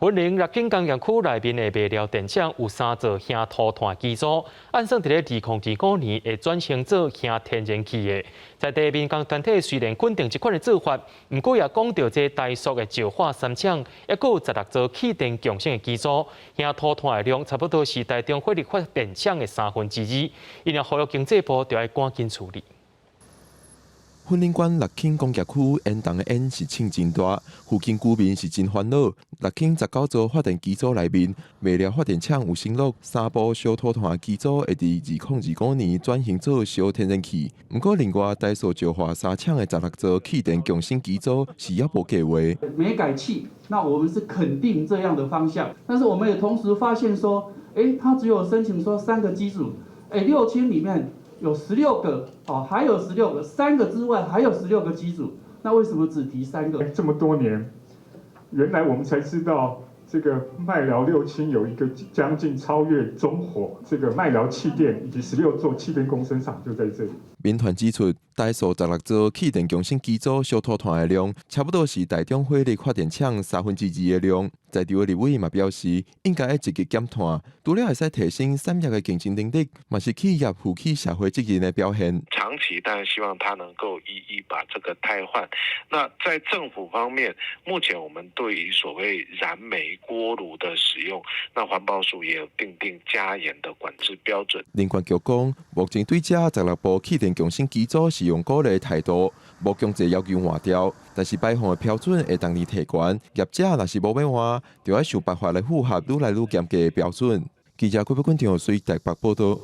雲林六輕工業區內面的麥寮電廠有三座燃塗炭機組，按算佇咧2025年會轉型做燃天然氣的。在地民間團體雖然肯定這款的做法，毋過也講著這台塑的石化三廠，猶閣有16座氣電共生的機組，燃塗炭的量差不多是台中火力發電廠的二三分之。𪜶也呼籲經濟部著愛趕緊處理。雲林縣六輕工業區煙囱的煙是衝真大，附近居民是真煩惱。六輕19座發電機組內面，麥寮發電廠有承諾三部燒塗炭機組會佇2025年轉型做燒天然氣。毋過另外台塑石化三廠的16座氣電共生機組是猶無計劃。煤改氣，那我們是肯定這樣的方向，但是我們也同時發現說，他只有申請說三個機組，六輕裡面有十六個，哦，還有十六個，三個之外還有十六個機組，那為什麼只提三個？這麼多年，原來我們才知道，這個麥寮六輕有一個將近超越中火，這個麥寮氣電以及16座氣電共生廠就在這裡。民團指出，台塑16座氣電共生機組燒塗炭的量，差不多是台中火力發電廠二三分之的量。在場的立委嘛表示，應該愛積極減碳，除了會使提升產業的競爭能力，嘛是企業負起社會責任的表現。長期當然希望他能夠一一把這個汰換。那在政府方面，目前我們對於所謂燃煤鍋爐的使用，那環保署也有訂定加嚴的管制標準。能源局講，目前對這16部氣電共生機組是用鼓勵態度，無強制要求換掉，但是排放的標準會逐年提懸，業者若是無欲換，就愛想辦法來符合愈來愈嚴格的標準。記者郭碧君、張水台北報道。